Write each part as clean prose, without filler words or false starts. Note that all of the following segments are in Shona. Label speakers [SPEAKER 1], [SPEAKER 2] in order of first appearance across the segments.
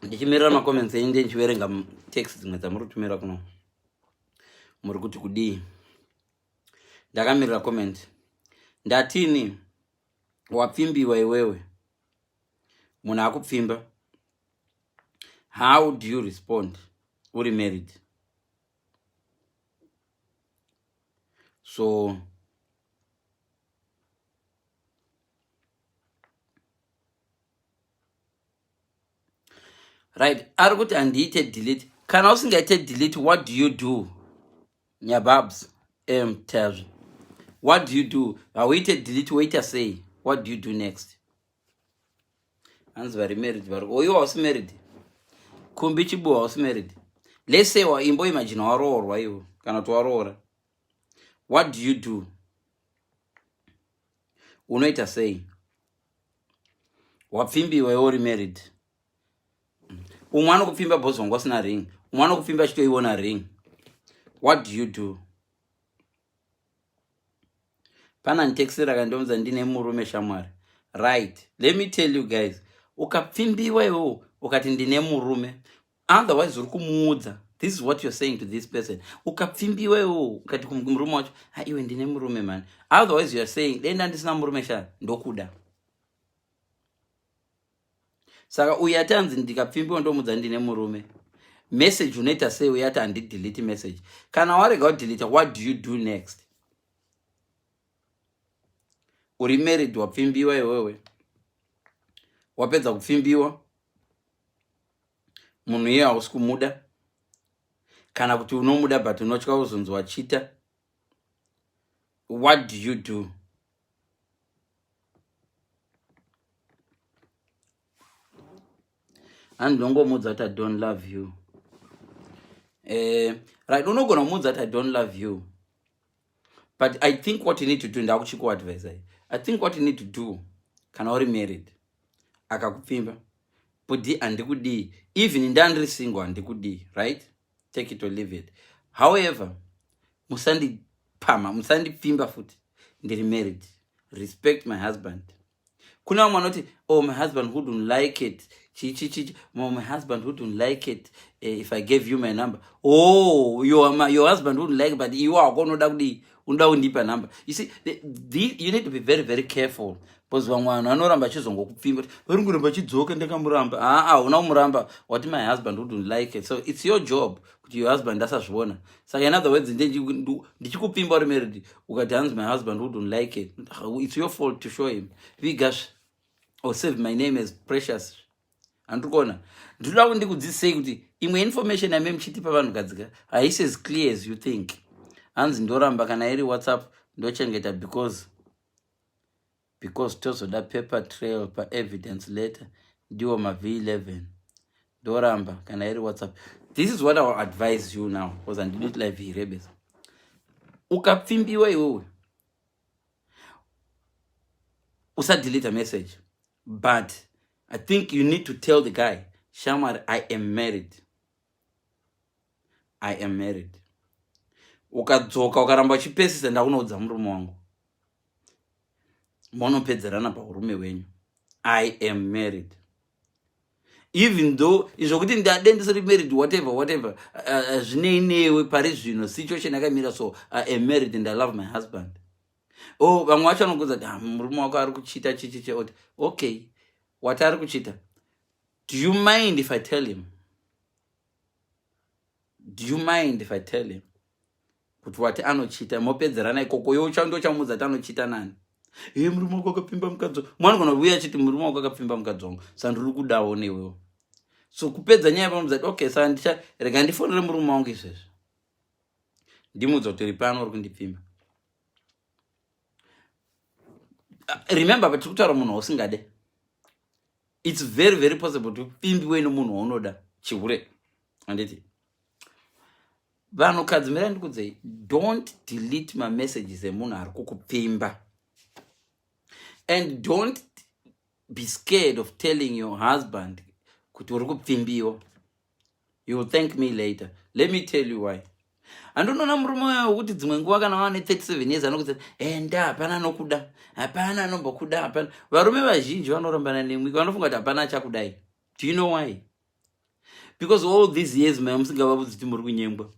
[SPEAKER 1] Ndichimirira macomments enyu, ndichiverenga text dzimwe dzamuri kutumira kuno. Muri kuti kudii? Ndakamirira comment. Ndatini wapfimbiwa iwewe, munhu akupfimba, how do you respond uri married? So right, ari kuti handiite delete. Kana usingaite delete, what do you do, nyababs m tazvi? What do you do? Hauite delete, woita sei? What do you do next? Hanzi vari married vari oiwa hausi married, kumbi chibuwa hausi married. Let's say waimbo imagine waroorwa iwo kana kuti waroora, what do you do? Unoita sei? Wapfimbiwa iwe uri married. Umwe anokupfimba boss wanga usina ring, umwe anokupfimba achitoiona ring. What do you do? Pana nditextira akandiudza ndine murume shamwari. Right, let me tell you guys, ukapfimbiwa iwewo ukati ndine murume, otherwise uri kumuudza, this is what you're saying to this person. Ukapfimbiwa iwewo ukati kumurume wacho, ha iwe ndine murume mani, otherwise you are saying denda ndisina murume sha ndokuda. Saka uyu ati anzi ndikapfimbiwa ndomudza ndine murume, message unoita sei? Uyu ati handidelete message. Kana warega kudelete, what do you do next? Uri married, wapfimbiwa iwewe, wapedza kupfimbiwa, munhu iye hausi kumuda kana kuti unomuda but unotya kuzonzi wachita. What do you do? Handinongomudza kuti I don't love you. Right, unogona kumudza kuti I don't love you, but I think what you need to do, ndakuchikuadvisa, I think what you need to do kana uri married, akakupfimba, budi handikudii, even ndandiri single handikudii, right? Take it or leave it. However, musandipama, musandipfimba futi, ndiri married. Respect my husband. Kuna vamwe vanoti, oh, my husband wouldn't like it, chichichichi, my husband wouldn't like it if I gave you my number. Oh, your husband wouldn't like it, but iwe wako unoda kudii? Unoda kundipa number. You see, you need to be very very careful because vamwe vanhu vanoramba achizongokupfimba kuti vari kuramba achidzoka, ndakamuramba. Aa, hauna kumuramba. Wati my husband wouldn't like it, so it's your job kuti your husband asazviona. Saka in other words, ndichikupfimba uri married, ukati hanzi my husband wouldn't like it, it's your fault to show him. Vigash or save my name as Precious. Handiri kuona, ndinoda kuti ndikudzidzisei kuti imwe information yame muchitipa vanhukadzika haisi as clear as you think. Hanzi ndoramba kana iri WhatsApp ndochengeta because tozoda paper trail paevidence later, ndiwo mav11. Ndoramba kana iri WhatsApp. This is what I will advise you now, because handidi kuti live irebesa. Ukapfimbiwa iwewe, usadelete a message, but I think you need to tell the guy, shamwari, I am married, I am married. Ukadzoka ukaramba uchipesisa, ndakunoudza murume wangu, monopedzerana paurume hwenyu. I am married. Even though izvokuti ndade ndisiri married, whatever whatever, zvinei newe pari zvino? Situation yakamira so, I am married and I love my husband. Oh, vamwe vacho vanokuudza kuti, ah, murume wako ari kuchita chichichi. Oti okay, what ari kuchita? Do you mind if I tell him? Do you mind if I tell him kuti wati anochita? Mopedzerana ikoko. Iwe ndochamuudza kuti anochita nani. E, murume wako akapfimba mukadzi. Mwana kana uya achiti murume wako akapfimba mukadzi wangu, saka ndiri kudawo newewo. So kupedza nyaya pamudza kuti okay, saka ndicha rega ndifonere murume wangu izvezvi, ndimuudza kuti uri pano uri kundipfimba. Remember, patiri kutaura munhu wausingade. It's very very possible kuti upfimbiwe nomunhu waunoda, chihure, handiti? Vanhukadzi, mirai ndikudzei. Don't delete mamessages emunhu ari kukupfimba, and don't be scared of telling your husband kuti uri kupfimbiwa. You will thank me later. Let me tell you why. Handinoona murume uyo wekuti dzimwe nguva kana vava ne37 years anokuti enda, hapana anokuda, hapana anombokuda, hapana. Varume vazhinji vanorambana nemwiki vanofunga kuti hapana achakudai. Do you know why? Because all these years maya musingavavudzi kuti muri kunyengwa,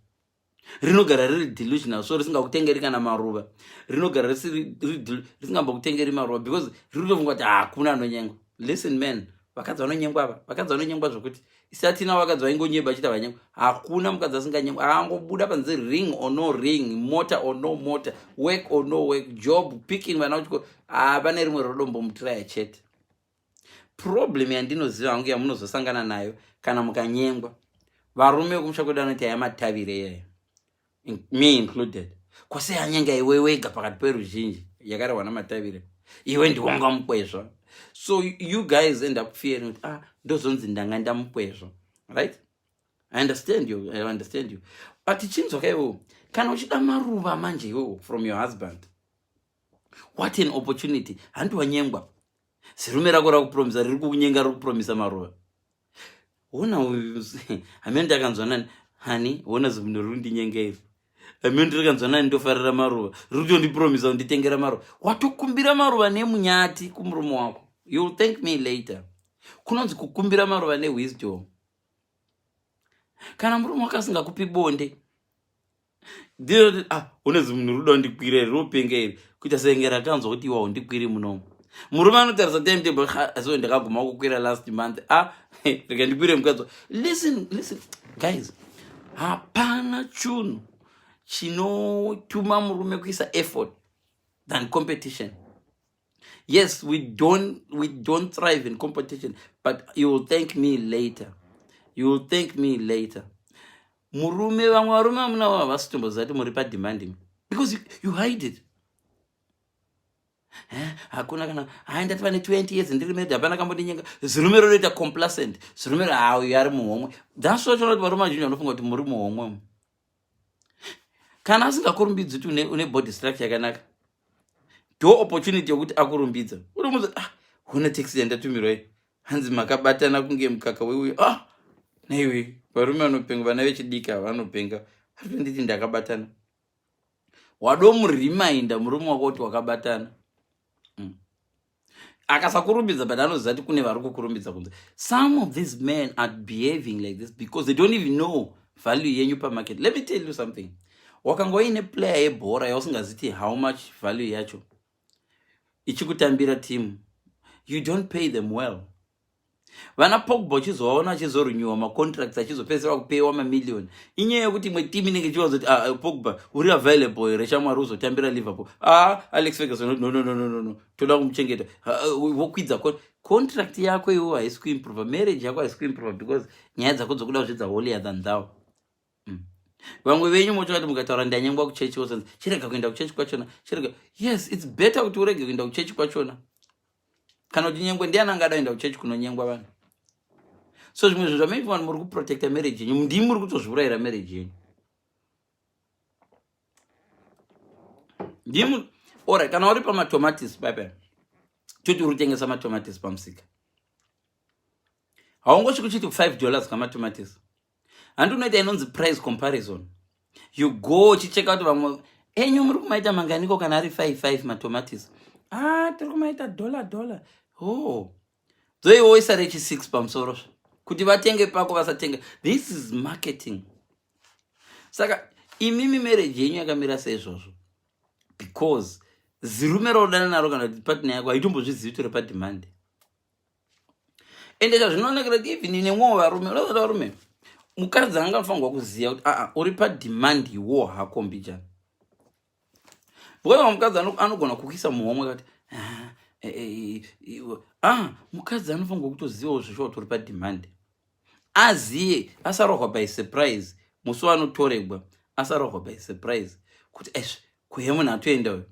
[SPEAKER 1] rinogara riri delusional, so risingakutengeri kana maruva, rinogara risingambokutengeri maruva because riri kutofunga kuti hakuna anonyengwa. Listen man, vakadzi vanonyengwa ava, vakadzi vanonyengwa zvokuti isatina vakadzi vaingonyeba achita vanyengwa. Hakuna mukadzi asinganyengwa. Akangobuda panze, ring or no ring, mota or no mota, work or no work, job, picking vana kuchikoro, hapane rimwe rodombomutiraya chete. Problem yandinoziva hangu yamunozosangana nayo kana mukanyengwa, varume vekumusha kwedu anoti aya matavire iyayo, me included, kwose anyenga iwe wega pakati peruzhinji, yakarehwa namatavire, iwe ndiwonga mukwezva. So you guys end up fearing kuti, ah, ndozonzi ndanga ndamukwezva, right? I understand you, I understand you, but chinzwa iwewo, kana uchida maruva manje iwewo from your husband, what an opportunity! Handi wanyengwa, zirume rako rakupromisa, riri kukunyenga, riri kupromisa maruva. Ona, hamene ndakanzwa nani, hani ona zimunhu riri kundinyenga iri, hamene ndirikanzwa nani, ndofarira maruva, riri kutondipromisa kunditengera maruva. Watokumbira maruva nemunyati kumurume wako. You'll thank me later. Kunonzi kukumbira maruva newisdom. Kana murume wako asingakupi bonde, ndinoti, ah, une zimunhu ruda kundikwira iri, ropenga iri, kuita senge rakanzwa kuti iwa undikwiri munomu. Murume anotarisa timetable, so ndakaguma kukwira last month, ah, rega ndikwire mukadzi. Listen, listen guys, hapana chunhu chinotuma murume kuisa effort than competition. Yes, we don't thrive in competition, but you will thank me later, you will thank me later. Murume, vamwe varume vamunavo havasi kutomboziva kuti muri pademand because you hide it. Hakuna kana, hai, ndati vane 20 years ndiri married, hapana kambondinyenga. Zirume rotoita complacent, zirume hauyu ari muhomwe. That's what kuti varume vazhinji vanofunga kuti muri muhomwe. Kana asingakurumbidzi kuti une body structure yakanaka, ndo opportunity yokuti akurumbidza. Utomuza, ah, huna taxi yandatumirwa, hanzi makabatana kunge mukaka weuyo. Ah, naiwe, varume vanopenga, vana vechidiki ava vanopenga, atonditi ndakabatana. Wadomurimainda murume wako kuti wakabatana. Akasakurumbidza, but anoziva kuti kune vari kukurumbidza kunze. Some of these men are behaving like this because they don't even know value yenyu pamarket. Let me tell you something, wakanga uine player yebhora yausingaziti how much value yacho ichikutambira team, you don't pay them well. Vana Pogba uchizovaona achizorenewa macontracts, achizopedzisira kupewa mamiliyoni, inyaya yekuti imwe team inenge ichivaza kuti, ah, Pogba uri available here shamwari uzotambira Liverpool? Ah, Alex Ferguson, no, no, no, no, no, no, toda kumuchengeta. Vokwidza contract yako. Iwo haisi kuimprova marriage yako, haisi kuimprova because nyaya dzako dzokuda kuzvidza holier than thou. Vamwe venyu mochokati mukataura ndanyengwa kuchechi, wosanzi chirega kuenda kuchechi kwachona, chirega. Yes, it's better kuti urege kuenda kuchechi kwachona kana kuti nyengwe. Ndiani angada kuenda kuchechi kunonyengwa vanhu? So zvimwe zvinhu zvamaiti vanhu muri kuprotecta marriage yenyu, ndimi muri kutozviurayira marriage yenyu, ndimi. Alright, kana uri pamatomatis paipa, toti uri kutengesa matomatis pamusika, haungosviki uchiti $5 kamatomatis. Handi unoita inonzi price comparison. You go uchicheka kuti vamwe enyu muri kumaita manganiko kana ari 55 matomatis. Ah, tiri kumaita dollar dollar. Oh, dzoiwoisa rechi 6 pamusoro kuti vatenge pako, vasatenga. This is marketing. Saka imimi marriage yenyu yakamira seizvozvo because zirume raudana naro kana kuti partner yako haitombozvizivi tori pademand. Ende chazvinoonekera kuti even nemwewo varume, unoziva varume, mukadzi anga anofanirwa kuziva kuti aa, uri pademand iwo hako mbijana, because mukadzi anogona kukuisa muhomwe kati, ah, eh, eh, ah, mukadzi anofanirwa kutozivawo zveshuwa kuti uri pademand, aziye, asarohwa by surprise musi wanotoregwa, asarohwa by surprise kuti esve kuhe munhu atoenda uyo.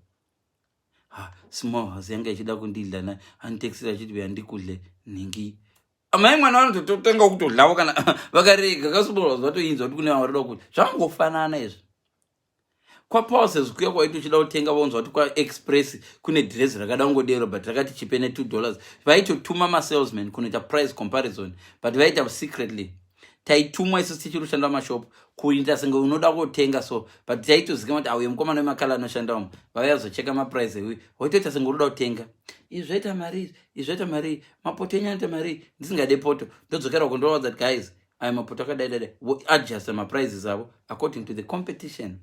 [SPEAKER 1] Small house yanga ichida kundidla na anditekisira achiti uya ndikudle nhingi. Mai mwana vanototenga kutodlavo kana vakarega kasuborwa vatoinzwa kuti kune vamwe varida kuti zvangofanana izvi. Kwapauses kuya kwaiti uchida kutenga, vonzwa kuti kwaExpress kune dhirezi rakada kungodero, but rakati chipe ne$2, vaitotuma masalesman kunoita price comparison, but vaita secretly. Taitumwa isusu tichiri kushanda mumashopu kuita senge unoda kutenga, so but taitozikama kuti auye mukomana wemakala anoshanda umu, vauya zocheka maprice eui, waitoita senge unoda kutenga. Izvi zvaita mari, izvi zvaita mari, mapoto enyu anoita mari, ndisingade poto, ndodzokera kundovaudza kuti, guys, Aya mapoto akadai dai, voadjusta maprices avo according to the competition.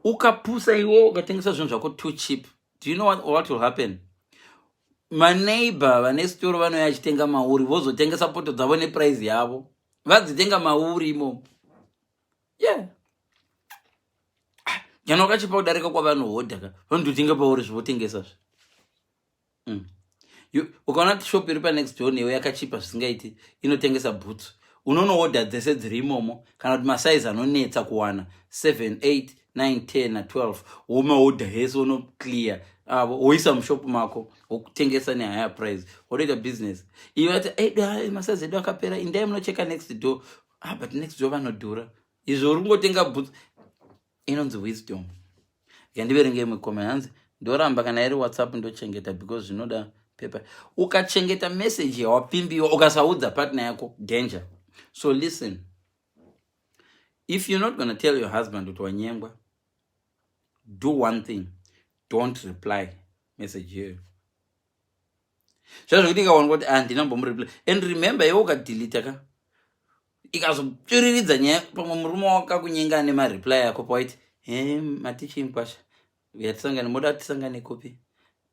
[SPEAKER 1] Ukapusa iwo ukatengesa zvinhu zvako too cheap, do you know what will happen? Maneighbor vane sitoro vanouya achitenga mauri, vozotengesa poto dzavo neprice yavo vadzitenga mauri imomo. Yeah, kana wakachipa kudarika kwavanohodha ka, vanototenga pauri, zvotengesazve. Ukaona kuti shop iri panext door newe yakachipa zvisingaiti, inotengesa bhutsu, unonohodha dzese dziri imomo, kana kuti masaizi anonetsa kuwana 7, 8, 9, 10 na12, womahodha hese, unoclear avo, woisa mushopu mako, wokutengesa nehigher price, wotoita business. Iwe ati masaizi edu akapera, indai munocheka next door. Ah, but next door vanodhura. Izvo uri kungotenga bhutsu. Inonzi wisdom. Yandiverenge imwe comment, hanzi, "Ndoramba kana iri WhatsApp, ndochengeta because zvinoda pepa." Ukachengeta message yawapimbiwa, ukasaudza partner yako, danger. So listen, if you're not gonna tell your husband kuti wanyengwa, do one thing: don't reply message iyoyo. Zvazvokuti ikaonekwa kuti handinambomureply. And remember, iwe ukadelita ka, ikazopfiriridza nyaya, pamwe murume wakakunyenga nemareply ako pawaiti, "He, matichi mukwasha, yatisangane, moda tisangane kupi?"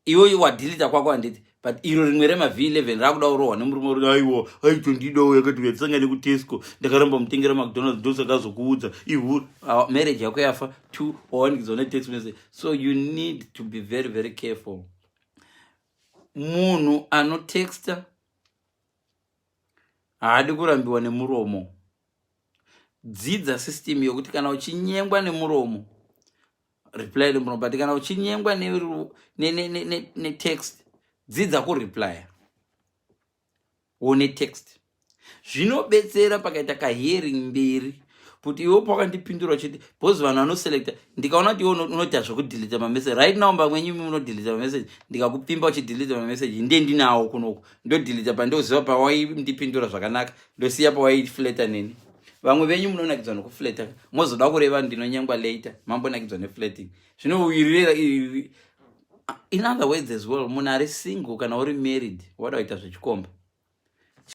[SPEAKER 1] Iwe wadelita kwako, handiti? But iro rimwe remav11 rakuda kurohwa nemurume uri, "Aiwa, aitondidawo, yakati yatisangane kuTesco, ndakaramba mutengera McDonald's, ndosakazokuudza ihu." Marriage yako yafa. Two, wawanikidzwa netext message. So you need to be very, very careful. Munhu anotexta haadi kurambiwa nemuromo. Dzidza system yokuti kana uchinyengwa nemuromo, reply nemuromo, but kana uchinyengwa netext, dzidza kureplya wo netext. Zvinobetsera pakaita kahearing mberi kuti iwe pakandipindura uchiti, because vanhu vanoselecta. Ndikaona kuti iwe unoita zvekudelita mameseji right now, pamwenyu imi munodelita mameseji, ndikakupimba uchidelita mameseji, ndiye ndinawo kunoku, ndodelita pandoziva pawaindipindura zvakanaka, ndosiya pawaiflirta neni. Vamwe venyu munonakidzwa nokuflirta, mozoda kureva ndinonyengwa later, mambonakidzwa neflirting. Zvino in other words as well, munhu ari single kana uri married, wada kuita zvechikomba.